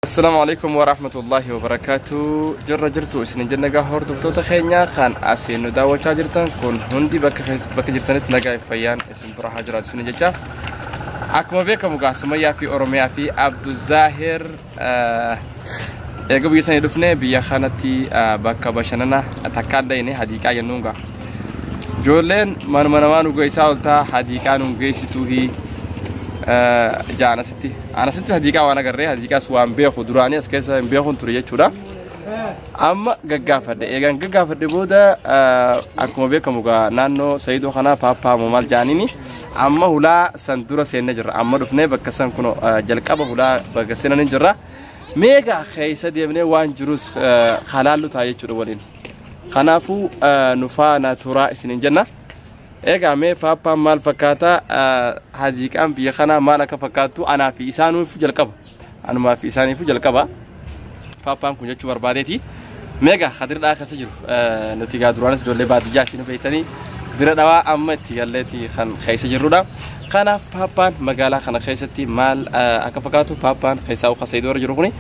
Assalaamu alaikum warahmatullahi wabarakaatu. Jirra jirtu isin jenna gaa hordoftoota keenya kan asiin nu daawwachaa jirtan kun hundi bakka bakka jirtanitti nagaa fi fayyaan isin bira haa jiraatu isin jecha. Akkuma beekamu gaa Sumayyaa fi Oromiyaa fi Abduzaahir eega biyya sanii dhufne biyya kanatti bakka bashannana takkaan dhayne hadiiqaa jennuun gaa. Ijoolleen manuma namaa nu geessaa ooltaa hadiiqaa nu geessituufi ja'an asitti. Anasitti hadiiqaa waan agarree hadiiqaas waan beeku duraanii as keessa hin beekuun ture jechuudha. Amma gaggaafadhe eegaan gaggaafadhe booda akkuma beekamu gaa naannoo Sayidoo kanaa paappaa moo maal ja'aniini amma hulaa san dura seennee jirra. Amma dhufnee bakka san kun jalqaba hulaa bakka seenanii jirra. Meegaa keessa deemnee waan jirus halaallu ta'a jechuudha waliin. Kanaafuu nu faana turaa isiniin jenna. Egaa mee paappaan maal fakkaata hadiiqaan biyya kanaa maal akka fakkaattu anaa fi isaanuuf jalqaba. Anumaa fi isaaniif jalqaba. Paappaan kun jechuu barbaadeeti. Meegaa kadirdhaa keessa jiru nuti gaa duraanis ijoollee baadiyyaa isin beektanii bira dhawaa amma itti galleeti kan keessa jirrudha. Kanaaf paappaan magaalaa kana keessatti maal akka fakkaatu paappaan keessaa uka sayidoo irra jiru kuni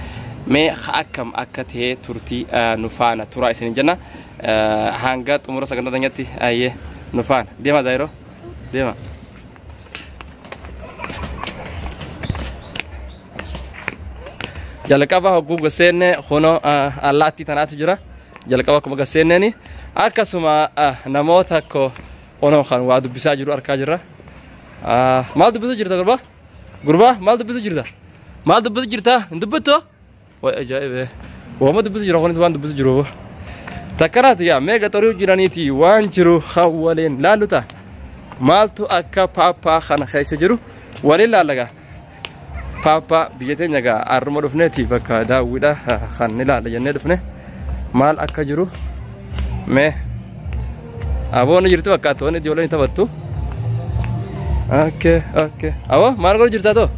mee akkam akka ta'e turtii nu faana turaa isin jenna. Hanga xumura sagantaa teenyatti ayyee nu faana. Deema Zaayiroo deema. Jalqaba hogguu gaseenne kunoo allaattii tanaatu jira. Jalqaba akkuma gaseenneeni akkasuma namoota tokko kunoo kan waa dubbisaa jiru argaa jirra. Maal dubbisaa jirta gurbaa? Gurbaa maal dubbisaa jirta? Maal dubbisaa jirta? Hin dubbattu? Way ajaa'ibee. Waama dubbisaa jira kunis waan dubbisaa jiru. Takkanaati yaa meeqa xorii jiraniiti waan jiru kan waliin laallu ta'a. Maaltu akka paappaa kana keessa jiru waliin laallagaa. Paappaa biyya teenya gaa har'uma dhufneeti bakka daawwiidha kan ni laalla jennee dhufne maal akka jiru mee aboonni jirti fakkaattu wanni ijoolleen taphattu. Okay okay aboo maal godhu jirta too?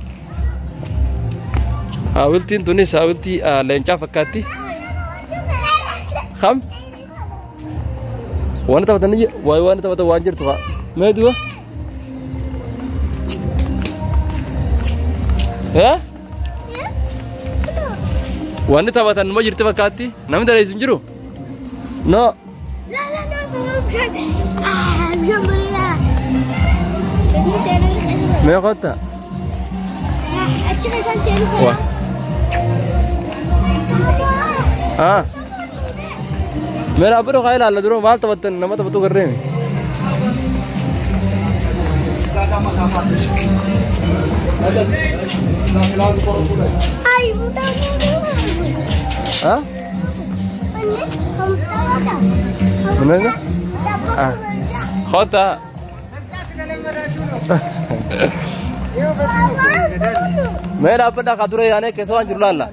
Haawiltiin tunis haawiltii leencaa fakkaatti. Kam? Waan taphatan ni waayee waan taphatan waan jirtu fa'a. Mee du'a? Eh? Wanni taphatan numa jirti fakkaatti. Namni daleessu hin jiru? No. Mee kotta. Waa. Ah. Mee dhaabbadhu kaa ilaalla duroo maal taphattan nama taphatu garreemi. Ah? Mana? Ah. Kotta. Mee dhaabbadhaa kaa dura yaanee keessa waan jiru laalla.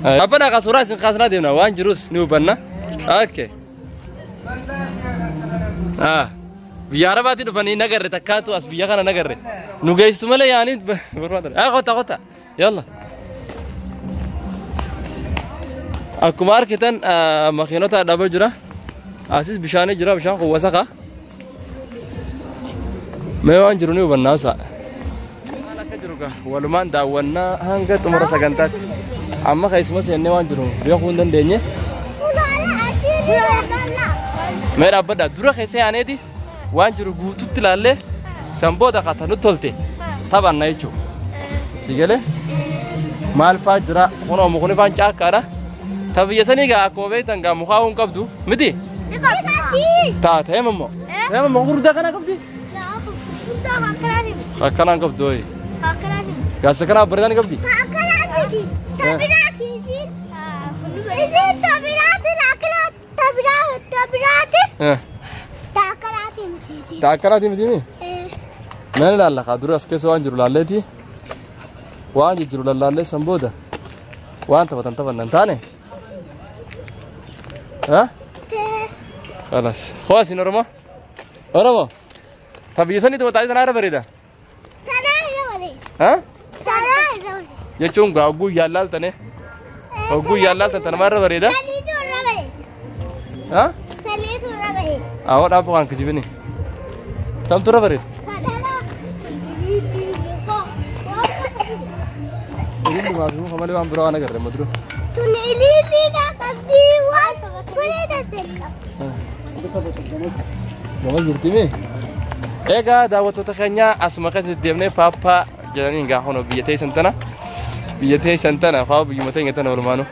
Dhaabbadhaa kaa suuraa isin kaasnaa deemna waan jirus ni hubanna. Okay. Ah. Biyya Arabaatti dhufanii nagarre takkaatu as biyya kana nagarre. Nu geessu malee yaanii barbaadan. Ah kotta kotta. Yalla. Akkuma argitan makiinota dhabaa jira. Asis bishaanii jira bishaan kun wasaka. Mee waan jiru ni hubannaa isaa. Maal akka jiru gaa walumaan daawwannaa hanga xumura sagantaatti. Amma keessuma seennee waan jiru beekuu hin dandeenye. Mee dhaabbadhaa dura keessa yaaneeti waan jiru guututti ilaallee san booda kata nutti tolte taphanna jechuudha. Si galee maal faa jira kunoo mukni faan caakkaadha. Ta biyya sanii gaa akkuma beektan gaa mukaa hin qabdu miti. Taa ta'ee mammoo. Ta'ee mammoo gurguddaa kana qabdi. Akkanaan qabdu hoyi. Gaasa kanaa bareedaa ni qabdi. Ta akkanaati miti mi? Mee ilaalla kaa dura as keessa waan jiru laalleeti. Waan jijjiru lallaallee san booda waan taphatan taphannan taane. Ha? Khalas. Hoo asin Oromoo? Oromoo? Ta biyya sanii taphataa tanaa irra bareeda. Ha? Jechuun gaa hogguu yaallaaltane. Hogguu yaallaaltan tanamaa irra bareeda. Ha? Awwa dhaabbu kan kijibini. Tamtu irra bareeda. Gaaruma fi muka malee waan biraa waan agarre amma dura. Tun ilillii qabdii waan bareeda ta'e qabdi. Gamas jirti mee? Egaa daawwattoota keenya asuma keessa deemnee paappaa jedhanii gaa hono biyya teessan tana. Biyya teessan tana fa'aa biyyuma teenya tana walumaanuu.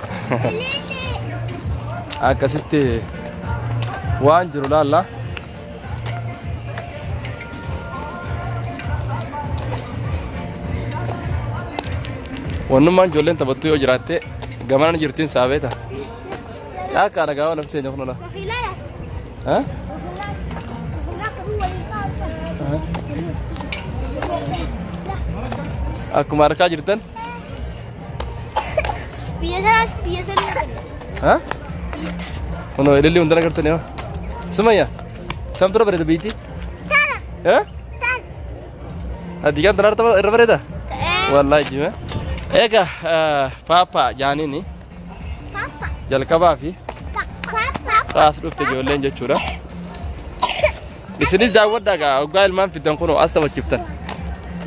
Akkasitti waan jiru laalla. Wannummaan ijoolleen taphattu yoo jiraatte gamanaan jirtiin saabeeta. Caakkaadha gaafa lafti teenya kun ola. Ha? Akkuma harkaa jirtan. Biyya sanaas biyya sana. Ha? Kunoo ililli hundana gartanii hoo. Sumayya. Tam dura bareeda biitti? Tana. Ha? Tana. Adigaan tana irra bareeda? Wallaahi jime. Egaa paappaa jaaniini Papa. jalqabaa fi Papa. as dhufte ijoolleen jechuudha. Isinis daawwadhaa gaa hoggaa ilmaan fiddan kunoo as taphachiiftan.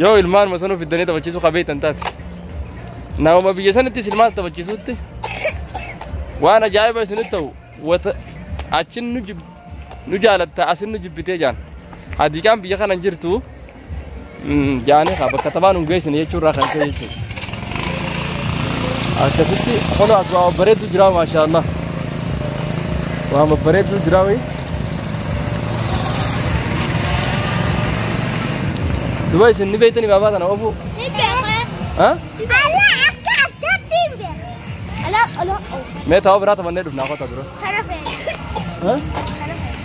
Yoo ilmaan sanuu fiddanii taphachiisuu qabeeytan taate. Nama biyya sanittis ilmaan taphachiisutti waan ajaa'iba isinitti ta'u wata achin nu jib nu jaalatta asin nu jibbitee jaan. Hadiiqaan biyya kana hin jirtu jaanii haa bakka taphaan hin geessine jechuurraa kan ta'e jechuudha. Akkasitti kunoo as waa babbareedduu jira maashaallah. Waa babbareedduu jira wayii. Duba isin ni beektanii baabaa tana oofuu? Ha? Ala akka addatti hin beeku. Ala ala. Mee taa'uu biraa taphannee dhufnaa kota dura. Tana feene. Ha?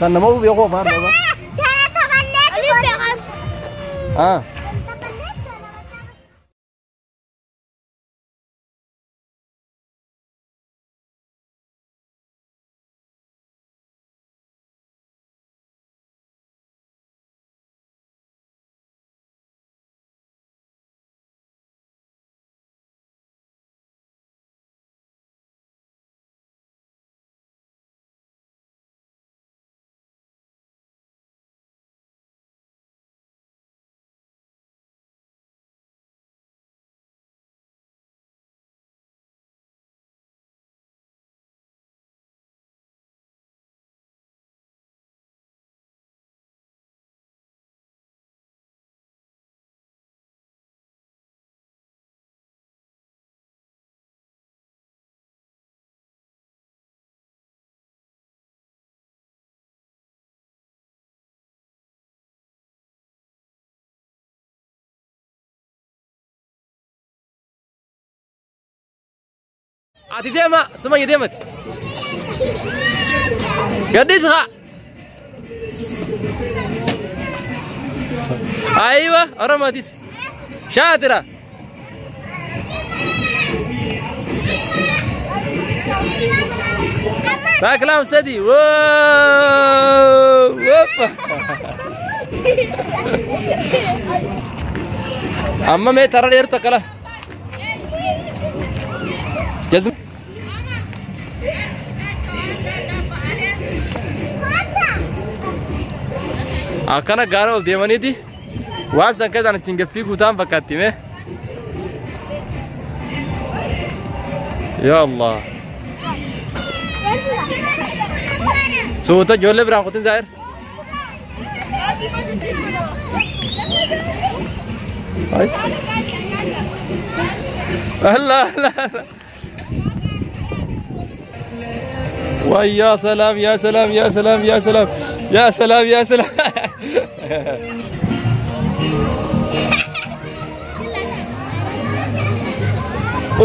San nama oofuu beekuu afaan baabaa. Tana taphannee dhufnaa. Ha? Taphannee tana. Ati deema Sumayya deemati. Gaddis haa. Aywa Oromotis. Shaatira. Baakalaam sadi. Woo! Woppa. Amma mee tara dheertu akkala. Jazm. Akkana gaara ol deemaniiti waan san keessaan ittiin gaffii guutaan fakkaatti mee. Yaa Allah. Suuta ijoollee biraan kutin zaahir. Ay. Allah Allah Allah. ويا سلام يا سلام يا سلام يا سلام يا سلام يا سلام.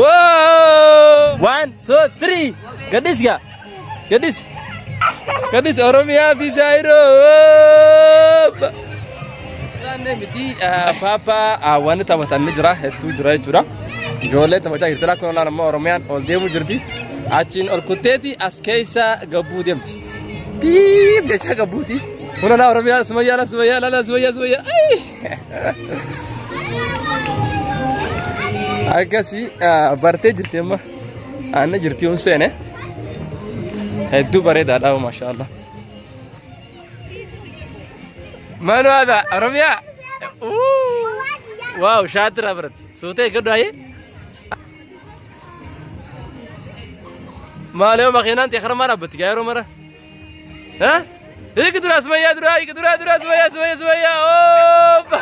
واو 1 2 3 قديس يا قديس قديس أوروميا في زايرو. Miti papa waan taphatan ni jira hedduu jira jechuudha. Ijoollee taphachaa jirti lakkoon olaan ammoo Oromiyaan ol deemuu jirti. Achiin ol kutteeti as keessa gabbuu deemti. Piip jechaa gabbuuti. Kun olaa Oromiyaa Sumayyaa la Sumayyaa la Sumayyaa Sumayyaa. Akkasii bartee jirti amma. Aanna jirti hun seene. Hedduu bareedaadha maashaallah. Manu hada Oromiyaa. Waaw shaatira biratti. Suutee gaddu ayee. Maal yoo makiinaan ta'e karaa dhaabbatti gaa yeroo mara. Hiiki dura Sumayyaa dura hiiki dura dura Sumayyaa Sumayyaa Sumayyaa hoppa.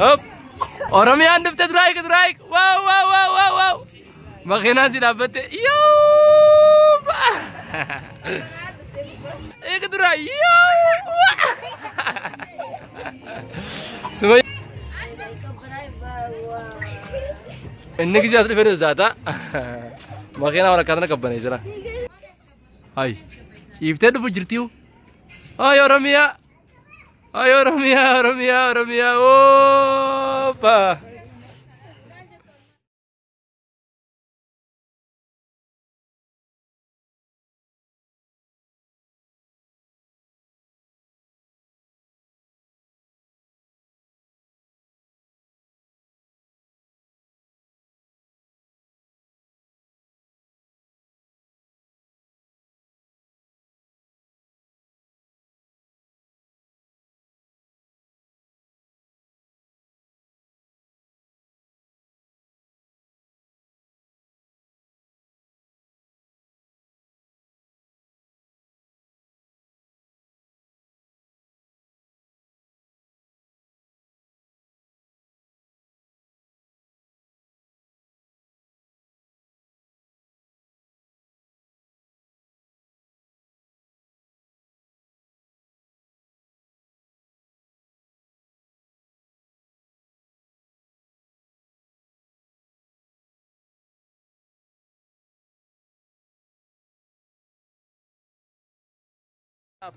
Hop. Oromiyaan dhufte dura hiiki dura hiiki. Waaw waaw waaw waaw waaw. Makiinaan si dhaabbatte. Yoo. Hiiki dura yoo. Sumayyaa. Inni gisee as dhufee zaata. Makiinaa waan akkana qabbanee jira. Ay, ciiftee dhufu jirtiyu. Ay Oromiyaa. Ay Oromiyaa Oromiyaa Oromiyaa. Ooppa.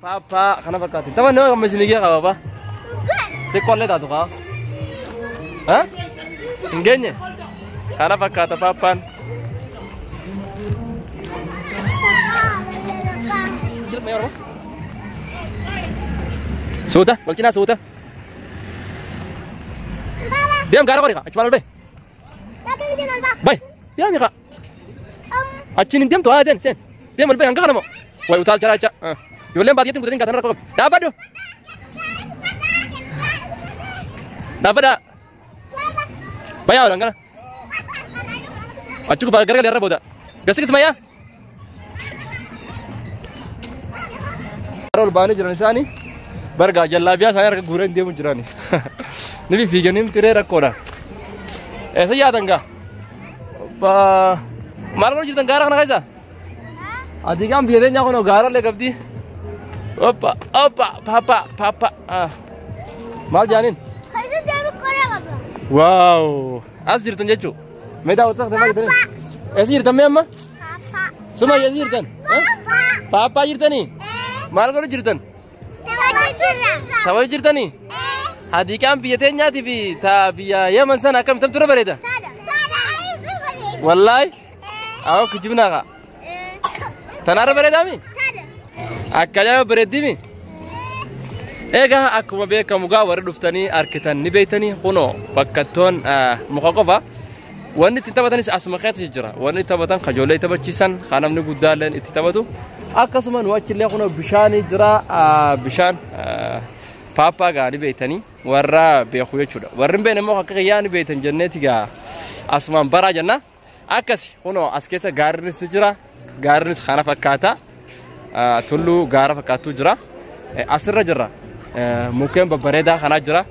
Papa, kana fakkaatti. Tapha nama amma isin eegee qaba ba. Xiqqoollee taatu qaba. Ha? Hin geenye? Kana fakkaata paappaan. Suuta, wal cinaa suuta. Deem gaara qori achumaan ol bahi. Bahi, deemi qa. Achiin hin deemtu haa seen seen. Deem ol bahi hanga kana moo. Wayi utaal jalaa jecha. Ijoolleen baadiyyaatti hin gutatin gaatan rakkoo qabu. Dhaabbadhu. Dhaabbadhaa. Bayaa ol hangana. Achi gubbaa garagalee irra booda. Gasi kismayyaa. Ol baanii jiran isaanii bargaa jallaabiyaa isaanii harka guuranii deemu jirani. Ni fiiganii tiree rakkoodha. Eessa yaatan gaa? Maal godhu jirtan gaara kana keessa? Adigaan biyya teenyaa kun gaarallee qabdi. Hoppa hoppa papa papa. Maal jaaniin? Waaw as jirtan jechuu. Mee daawwattoota kana jirtanii? Eessa jirtan mee amma? Suma eessa jirtan? Paappaa jirtanii? Maal godhu jirtan? Tapha jirtanii? Hadiiqaan biyya teenyaatii fi ta biyya Yemen sana akkam tura bareeda? Wallaahi? Awwa kijibnaa kaa. Tanaarra bareedaami? Akka ajaa'iba bareeddimi? Egaa akkuma beekamu gaa warri dhuftanii arkitan ni beektanii kunoo bakkattoon muka qofa. Wanni ittiin taphatanis asuma keessa jira. Wanni taphatan kajoollee taphachiisan kan namni guddaalleen itti taphatu. Akkasuma nu achillee kunoo bishaanii jira bishaan paappaa gaa ni beektanii warra beeku jechuudha. Warri hin beekne immoo akka kiyyaa ni beektan jenneeti gaa asumaan baraa jenna. Akkasi kunoo as keessa gaarrinis jira. Gaarrinis kana fakkaata. Tulluu gaara fakkaattu jira. Asirra jirra. Mukkeen babbareedaa kanaa jira.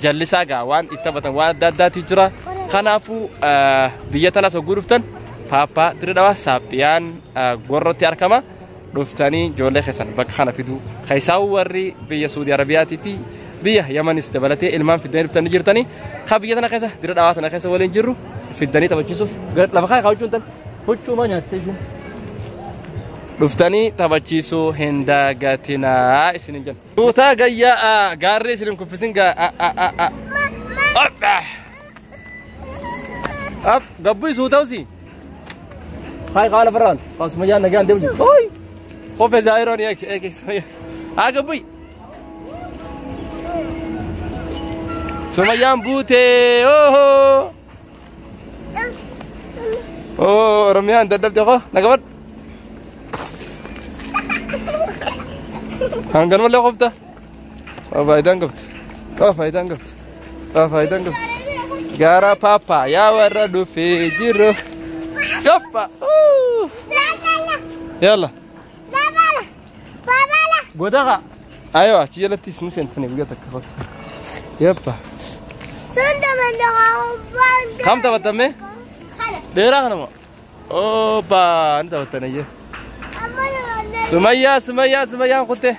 Jallisaa gaa waan itti taphatan waan adda addaatu jira. Kanaafuu biyya tanas hogguu dhuftan paappaa Dirree Dhawaa Saaphiyaan gorrotti argama. Dhuftanii ijoollee keessan bakka kana fiduu. Keessaa warri biyya Suudii Arabiyaatii fi biyya Yamanis dabalatee ilmaan fiddanii dhuftanii jirtanii. Ka biyya tana keessa Dirree Dhawaa tana keessa waliin jirru fiddanii taphachiisuuf lafa kaa'e kaa'uchuun tan huccuu maa nyaattee isheen. Dhuftanii taphachiisuu hin dagatinaa isinin jenna. Tuutaa gayyaa gaarree isinin kuffisin gaa. Ab gabbu suutaa usi. Hai qaala farraan. Pasuma jaan nagaan deemu jiru. Oi. Kofe zaayiroon eek eek Sumayyaa. Haa gabbu. Sumayyaan buutee. Ohoo. Oh Oromiyaan dadhabde koo nagabadhu. Hanganumallee qofta. Faayidaan qabdi. Faayidaan qabdi. Faayidaan qabdi. Gara papa yaa warra dhufee jiru. Yoppa. Yalla. Godaqa. Aywa achi jalattis ni seentanii guyyaa takka fakka. Yoppa. Kam taphatame? Dheeraa kana moo? Opa, ni taphattan ayyee. Sumayyaa, Sumayyaa, Sumayyaan kutte.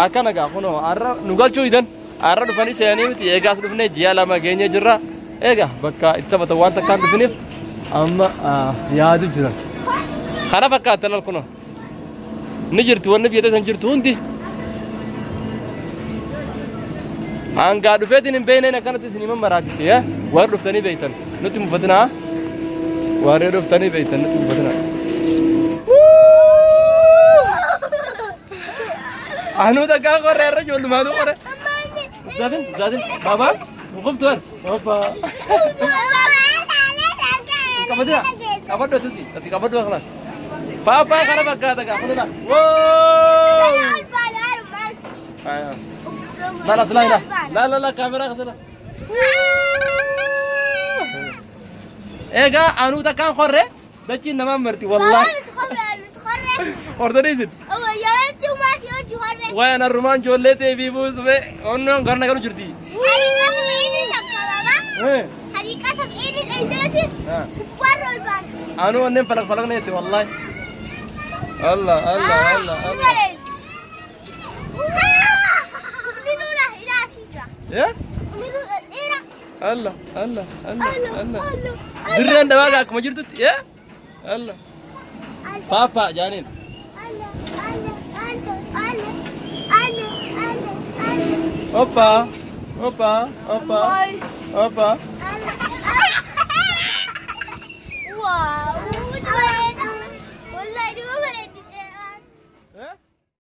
Akkana gaa kunoo har'a nu galchuu didan. Har'a dhufanii seenanii miti eegaas dhufnee ji'a 2 geenye jirra. Egaa bakka itti taphatan waan takkaan dhufiniif amma yaadu jiran. Kana fakkaata lal kunoo. Ni jirti wanni biyya san jirtu hundi. Hangaa dhufeetiin hin beekneen akkanatti isin himan maraatitti yaa warri dhuftanii beektan nutti mufatinaa. Warri dhuftanii beektan nutti mufatinaa. Anuu takkaa qorre irra ijoollumaanuu qorre. Zaatin zaatin baabaa qoftu har. Hoppa. Qabatina qabadhu atusi ati qabadhu akhlaas. Paappaa kana fakkaata gaa kunila. Woo! La la la la la la kaameraa kasala. Egaa anuu takkaan qorre dachiin namaan marti wallaahi. Hordanii isin. Wayan arrumaan ijoollee ta'e fi buusufe onnoon garna galu jirti. Anuu onneen falaq falaq neetti wallaahi. Allah Allah Allah Allah. Eh? Allah Allah Allah Allah. Dirreen dawaa akkuma jirtutti eh? Allah. Papa jaaniin. Hoppa hoppa hoppa hoppa.